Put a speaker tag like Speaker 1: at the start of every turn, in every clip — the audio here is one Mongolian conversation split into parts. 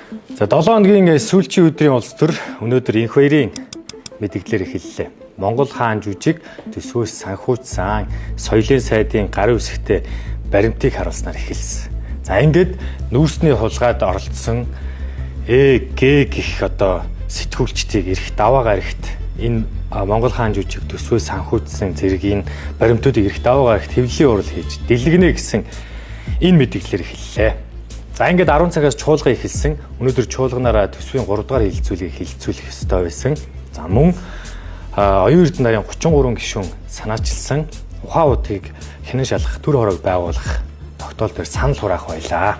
Speaker 1: За 7 хоногийн сүүлчийн өдрийн улс төр өнөөдөр инх баярын мэдээлэлээр эхэллээ. Монгол хаан жүжиг төсвөөс санхүүжсэн соёлын сайдын гарын үсгтээ баримтыг харуулснаар эхэлсэн. За ингээд нүүрсний хулгайд оролцсон Э Г гэх одоо сэтгүүлчдийг эрх даваа гарагт энэ Монгол хаан жүжиг төсвөөс санхүүжсэн зэрэг энэ баримтуудыг эрх даваа гарагт хэвлэлийн урал хийж дэлгэнэ гэсэн энэ мэдээлэлээр эхэллээ. За ингээд 10 цагаас чуулга эхэлсэн. Өнөөдөр чуулганаараа төсвийн 3 дугаар хэлэлцүүлгийг хэлэлцүүлэх ёстой байсан. За мөн оюун эрдэнэ нарын 33 гишүүн санаачилсан ухаан удгийг хянан шалгах төр хороог байгуулах тогтоол дээр санал хураах байлаа.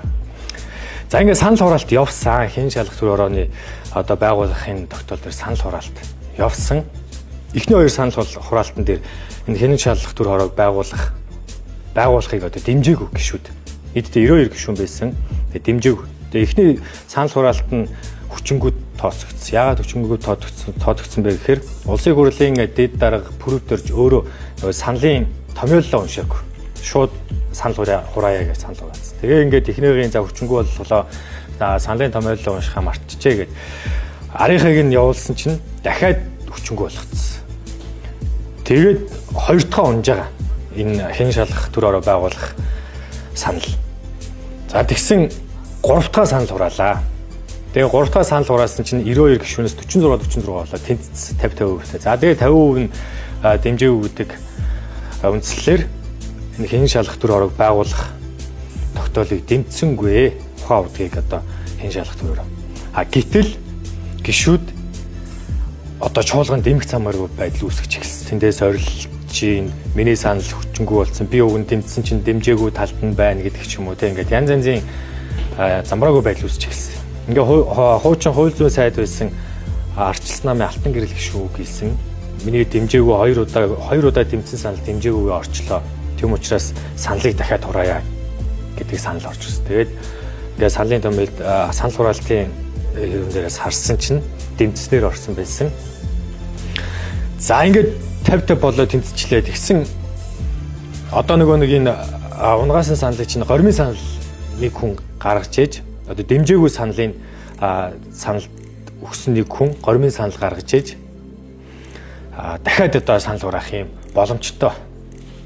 Speaker 1: За ингээд санал хураалт явсан. Хянан шалгах төр хорооны одоо байгуулахын тогтоол дээр санал хураалт явсан. Эхний хоёр санал хураалтан дээр энэ хянан шалгах төр хороог байгуулахыг одоо дэмжээгүй гишүүд. Нийтдээ 92 гишүүн байсан. Тэгээ дэмжээгүй. Тэгээ эхний санал хураалт нь хүчингүд тооцогдсон. Яагаад хүчингүд тооцогдсон бэ гэхээр улсын хурлын дэд дарга Пүрэв дорж өөрөө нөгөө саналын томьёоллоо уншаагүй. Шууд санал хураая гэж санал хураасан. Тэгээ ингээд эхнийгийн за хүчингү боллоо. За саналын томьёоллоо уншихаа мартчихээ гэд арийнхыг нь явуулсан чинь дахиад хүчингү болгоцсон. Тэгээд хоёр дахь унж байгаа. Энэ хэн шалгах төр ороо байгуулах санал. За тэгсэн гурав дахь санал хураалаа. Тэгээ гурав дахь санал хураасан чинь 92 гишүүнээс 46 болоо тэнцсэн 50 50%. За тэгээ 50% нь дэмжээгүй гэдэг үндслээр энэ хэн шалгах төр ороог байгуулах тогтоолыг дэмжсэнгүй. Ухаан удгийг одоо хэн шалгах төр ороо. А гэтэл гишүүд одоо чуулган дэмэх замааргүй байдал үүсгэж эхэлсэн. Тэндээс орилж чинь миний санал хүчингү болсон. Би уг нь дэмжсэн чинь дэмжээгүй талд нь байна гэдэг ч юм уу те ингээд янз янзын замбраагүй байдал үүсэж эхэлсэн. Ингээ хуучин хууль зүйн сайд байсан арчилсан намын алтан гэрэл гишүүн үг хэлсэн. Миний дэмжээгүй хоёр удаа дэмжсэн санал дэмжээгүйгээ орчлоо. Тийм учраас саналыг дахиад хураая гэдэг санал орж ирсэн. Тэгээд ингээ саналын томьёолд санал хураалтын юм дээрээс харсан чинь дэмжснээр орсон байсан. За ингээд 50 50 болоо тэмцчлээ. Тэгсэн одоо нөгөө нэг энэ унгасан саналыг чинь гормын санал нэг хүн гаргаж ээж одоо дэмжээгүй саналын санал өгсөн нэг хүн гормын санал гаргаж ээж дахиад одоо санал хураах юм боломжтой.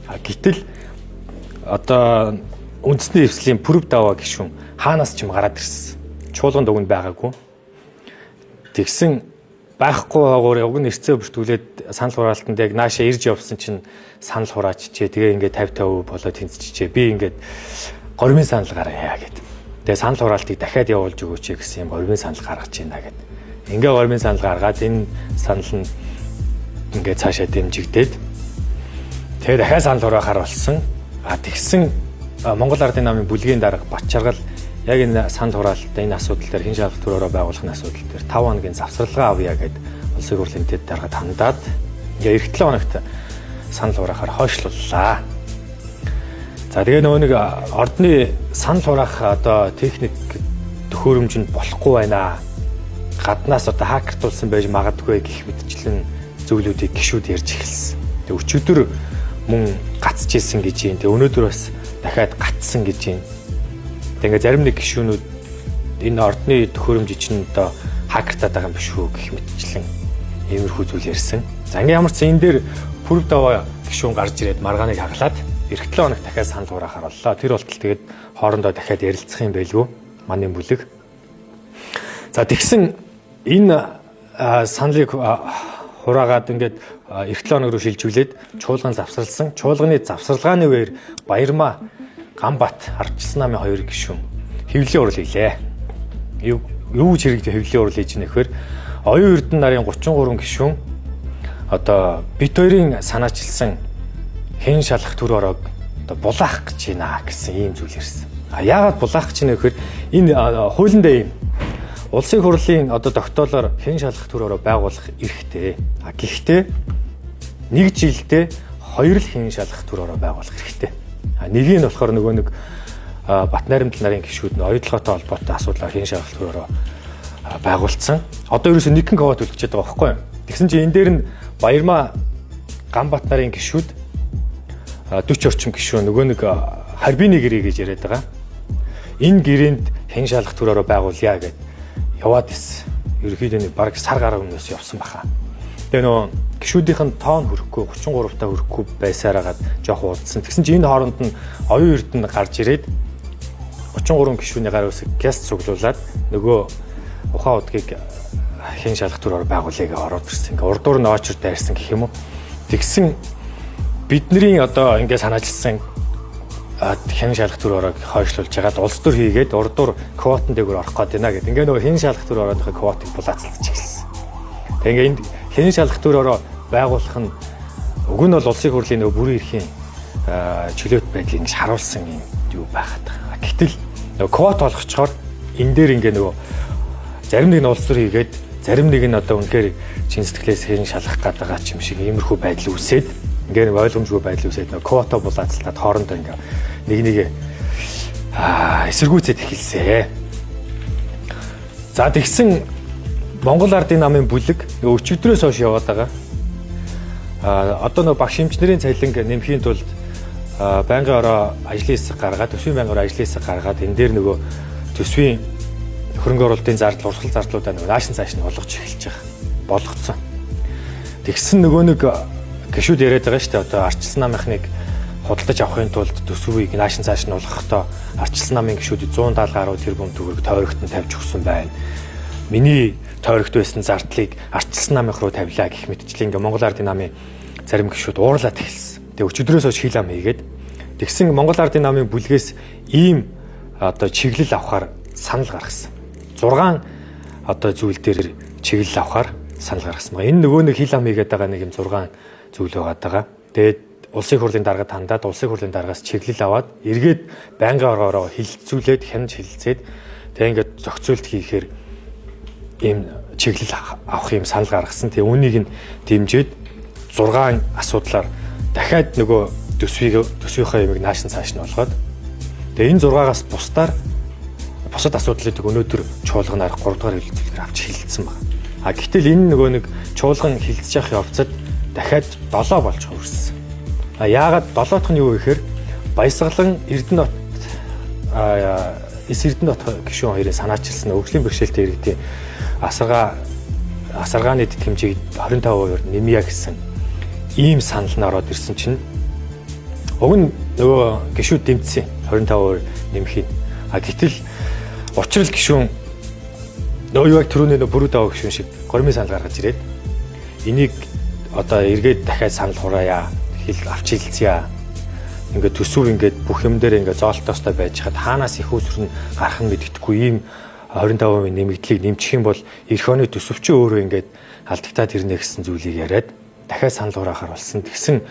Speaker 1: Гэтэл одоо үндэсний эвслийн Пүрэв даваа гишүүн хаанаас ч юм гараад ирсэн. Чуулганд уг нь байгаагүй. Тэгсэн байхгүй байгуур уг нь эрцээ бүртгүүлээд санал хураалтанд яг нааша ирж явсан чинь санал хурааччээ. Тэгээ ингээд 50 50 болоо тэнцчихээ. Би ингээд гормын санал гаргая гэд. Тэгээ санал хураалтыг дахиад явуулж өгөөч гэсэн юм гормын санал гаргаж байна гэд. Ингээ гормын санал гаргаад энэ санал нь ингээд цаашаа дэмжигдээд тэгээ дахиад санал хураахаар болсон. А тэгсэн Монгол Ардын намын бүлгийн дарга Батчаргал яг энэ санал хураалттай энэ асуудал дээр хэн шалгах төр ороо байгуулахын асуудал дээр 5 хоногийн завсралгаа авъя гэд улсын хурлын дэд даргад хандаад ингээ эх 7 хоногт санал хураахаар хойшлууллаа. За тэгээ нөгөө нэг ордны санал хураах одоо техник төхөөрөмж нь болохгүй байна. Гаднаас одоо хакертулсан байж магадгүй гэх мэтчлэн зүйлүүдийг гişүүд ярьж эхэлсэн. Тэгээ өчигдөр мөн гацж исэн гэж юм. Тэгээ өнөөдөр бас дахиад гацсан гэж юм. Тэгээ ингээ зарим нэг гишүүнүүд энэ ордны төхөөрөмж чинь одоо хакертаад байгаа юм биш үү гэх мэтчлэн иймэрхүү зүйл ярьсан. За ингээ ямар ч энэ дээр Пүрэв даваа гишүүн гарч ирээд маргааныг хаглаад эх 7 хоног дахиад санал хураахаар боллоо. Тэр болтол тэгээд хоорондоо дахиад ярилцах юм байлгүй. Манийн бүлэг. За тэгсэн энэ саналыг хураагаад ингээд эх 7 хоног руу шилжүүлээд чуулган завсралсан. Чуулганы завсарлагын үеэр Баярмаа Ганбат арчилсан намын хоёр гишүүн хэвлэлийн урал хийлээ. Юу ч хэрэг хэвлэлийн урал хийж нэхэр оюун эрдэнэ нарын 33 гишүүн одоо бит хоёрын санаачилсан хэн шалах төр ороог одоо булаах гэж байна гэсэн ийм зүйл ярьсан. А яагаад булаах гэж байна гэхээр энэ хуулиндаа ийм улсын хурлын одоо тогтоолоор хэн шалах төр ороо байгуулах эрхтэй. А гэхдээ нэг жилдээ хоёр л хэн шалах төр ороо байгуулах эрхтэй. А нэг нь болохоор нөгөө нэг Бат найрамдал нарын гишүүд нь оюутлоготой холбоотой асуудлаар хэн шалах төр ороо байгуулсан. Одоо ерөөсөө нэгэн квот үлдчихэд байгаа байхгүй юу? Тэгсэн чинь энэ дээр нь Баярмаа Ганбат нарын гишүүд 40 орчим гишүүн нөгөө нэг Харбины гэрээ гэж яриад байгаа. Энэ гэрээнд хэн шалах төр ороо байгуулъя гэд яваад исэн. Ерөнхийдөө нэг бараг сар гаруй өмнөөс явсан баха. Тэгээ нөгөө гишүүдийнх нь тоон хүрэхгүй 33 та хүрэхгүй байсаар хагаад жоох удсан. Тэгсэн чинь энэ хооронд нь оюун эрдэнэ гарч ирээд 33 гишүүний гар үсэг гяс цуглуулад нөгөө ухаан удгийг хэн шалах төр байгуулъя гэж ороод ирсэн. Ингээ урдуур нь очор дайрсан гэх юм уу. Тэгсэн бидний одоо ингээ санаачилсан хэн шалах төр ороог хойшлуулж хагаад улс төр хийгээд урдуур квотын дээгүүр орох гээд байна гэд. Ингээ нөгөө хэн шалах төр ороодынхаа квотыг булаацалдаж эхэлсэн. Тэгээ ингээ энд хэн шалах төр ороо байгуулах нь уг нь бол улсын хурлын нөгөө бүрэн эрхийн чөлөөт байдлыг ингэж харуулсан юм юу байхад байгаа. Гэтэл нөгөө квот олгочхоор энэ дээр ингээ нөгөө зарим нэг нь улс төр хийгээд зарим нэг нь одоо үнэхээр чин сэтгэлээс хэн шалах гээд байгаа ч юм шиг иймэрхүү байдал үүсээд ингээ нэг ойлгомжгүй байдал үүсээд нөгөө квота булаацалтаад хоорондоо ингээ нэг нэгэ эсэргүүцээд эхэлсэн. За тэгсэн Монгол Ардын намын бүлэг өчигдрөөс хойш яваад байгаа. Одоо нөгөө багш эмчнэрийн цалинг нэмэхийн тулд байнгын ороо ажлын хэсэг гаргаад, төсвийн байнгын ороо ажлын хэсэг гаргаад энэ дээр нөгөө төсвийн хөрөнгө оруулалтын зардал, урсгал зардлуудаа нөгөө наашин цааш нь болгож эхэлж байгаа. Болгоцсон. Тэгсэн нөгөө нэг гишүүд яриад байгаа шүү дээ. Одоо арчилсан намынхныг худалдаж авахын тулд төсвийг наашин цааш нь болгохдоо арчилсан намын гишүүдэд 170 гаруй тэрбум төгрөг тойрогт нь тавьж өгсөн байна. Миний тойрогт байсан зардлыг арчилсан намынх руу тавилаа гэх мэтчлэн ингээ Монгол Ардын намын зарим гишүүд уурлаад эхэлсэн. Тэгээ өчигдрөөс хойш хил ам хийгээд тэгсэн Монгол Ардын намын бүлгээс ийм одоо чиглэл авахар санал гаргасан. 6 одоо зүйл дээр чиглэл авахар санал гаргасан байгаа. Энэ нөгөө нэг хил ам хийгээд байгаа нэг юм 6 зүйл байгаа даа. Тэгээд улсын хурлын даргад хандаад улсын хурлын даргаас чиглэл аваад эргээд байнгын оргоороо хилцүүлээд хянаж хилцээд тэгээ ингээд зохицуулт хийхээр ийм чиглэл авах юм санал гаргасан. Тэгээ үүнийг нь дэмжиж 6 асуудлаар дахиад нөгөө төсвийнхээ юмыг наашин цааш нь болгоод тэгээ энэ 6-аас бусдаар бусад асуудлыг өнөөдөр чуулганаар 3 дугаар хэлэлцүүлгээр авч хилцсэн байна. А гэтэл энэ нөгөө нэг чуулган хилцэж явах явцад дахиад 7 болж хувирсан. А яагаад 7 дахь нь юу вэ гэхээр Баясгалан Эрдэнэбат эс Эрдэнэбат гишүүн хоёрын санаачилсан өвглийн бэрхшээлтэй иргэдийн асаргааны тэтгэмжийг 25% нэмье гэсэн ийм санал нь ороод ирсэн чинь уг нь нөгөө гишүүд дэмжсэн 25% нэмэхийг. А гэтэл учрал гишүүн нөгөө юу яг түрүүний нөгөө бүрүү даваа гишүүн шиг гормын санал гаргаж ирээд энийг одоо эргээд дахиад санал хураая, хил авч хилцъя. Ингээд төсөв ингээд бүх юм дээр ингээд зоолтоостой байж хад хаанаас их усүр нь гарах нь мэддэхгүй ийм 25% нэмэгдлийг нэмчих юм бол эх оны төсөвчөө өөрөө ингээд алдагтаад ирнэ гэсэн зүйлийг яриад дахиад санал хураахаар болсон. Тэгсэн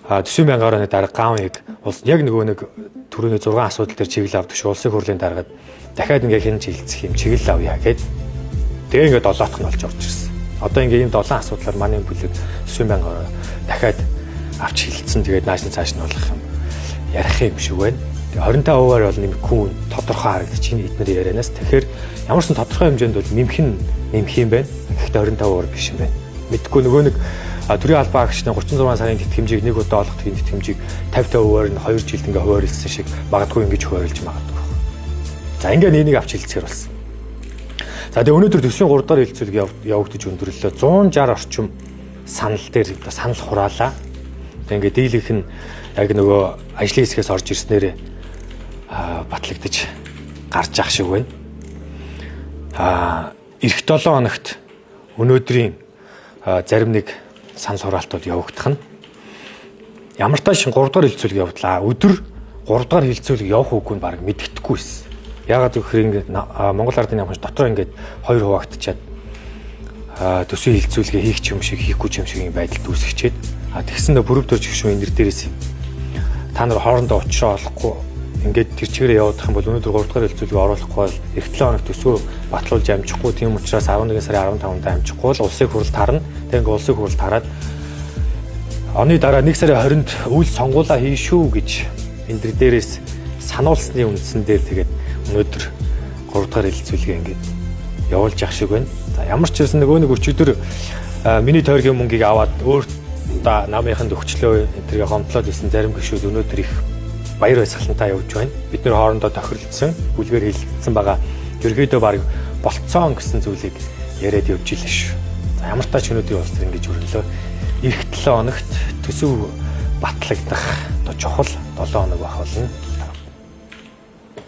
Speaker 1: төсвийн байнгын орооны дарга Гаавыг яг нөгөө нэг түрүүний 6 асуудал дээр чиглэл авдаг шүү. Улсын хурлын даргад дахиад ингээ хэн чиглэлцэх юм чиглэл авъя гэд тэгээ ингээ 7 дахь нь болж орж ирсэн. Одоо ингээ ийм 7 асуудлаар манай бүлэг төсвийн байнгын ороо дахиад авч хилцсэн. Тэгээд нааш нь цааш нь болох юм ярих юм шиг байна. 25%-аар бол нэмэхгүй тодорхой харагдаж байна эднэр ярианаас. Тэгэхээр ямар ч тодорхой хэмжээнд бол нэмэх нь нэмэх юм байна. Гэхдээ 25% биш юм байна. Мэдгүй нөгөө нэг төрийн албан агчны 36 сарын тэтгэмжийг нэг удаа олгодог энэ тэтгэмжийг 50-50%-аар нь 2 жилд ингээ хуваарлсан шиг магадгүй ингэж хуваарлж магадгүй. За ингээ энийг авч хилцээр болсон. За тэгээ өнөөдөр төсвийн 3 дахь хэлэлцүүлэг явагдаж өндөрлөлөө. 160 орчим санал дээр санал хураалаа. Тэгээ ингээ дийлэнх нь яг нөгөө ажлын хэсгээс орж ирснээр батлагдаж гарч ах шиг байна. Ирэх 7 хоногт өнөөдрийн зарим нэг санал хураалтууд явагдах нь. Ямар ч тааш 3 дахь хэлэлцүүлэг явдлаа. Өдөр 3 дахь хэлэлцүүлэг явах үгүй нь баг мэддэхгүй байсан. Яагаад гэвэл ингээд Монгол Ардын намхан дотор ингээд хоёр хуваагдчихад төсвийн хэлэлцүүлгээ хийх юм шиг хийхгүй юм шиг юм байдалд үүсгэчээд тэгсэн нэ бүрөв дөрж гişүүн энэ дээрээс та нар хоорондоо учраа олохгүй ингээд тэр чигээрээ явуудах юм бол өнөөдөр 3 дахь хэлэлцүүлгээ оруулахгүй бол эх 7 хоног төсвөө батлуулж амжихгүй. Тийм учраас 11 сарын 15-нд амжихгүй бол улсын хурал тарна. Тэг ингээд улсын хурал тараад оны дараа 1 сарын 20-нд үйл сонгуулаа хийн шүү гэж энэ дээрээс сануулсны үндсэн дээр тэгээд өнөөдөр 3 дахь хэлэлцүүлгээ ингээд явуулж явах шиг байна. За ямар ч байсан нөгөө нэг өчигдөр миний тойргийн мөнгийг аваад өөр намынханд өгчлөө энэ тэргээ гомдлоод исэн зарим гишүүд өнөөдөр их баяр баясгалантай явж байна. Бид нэр хоорондоо тохиролцсон, бүлгээр хилцсэн байгаа. Ерөнхийдөө баг болцоон гэсэн зүйлийг яриад явж илээ шүү. За ямар тач өнөөдрийн улс төр ингэж өрнөлөө. Ирэх 7 хоногт төсөв батлагдах одоо чухал 7 хоног байх болно.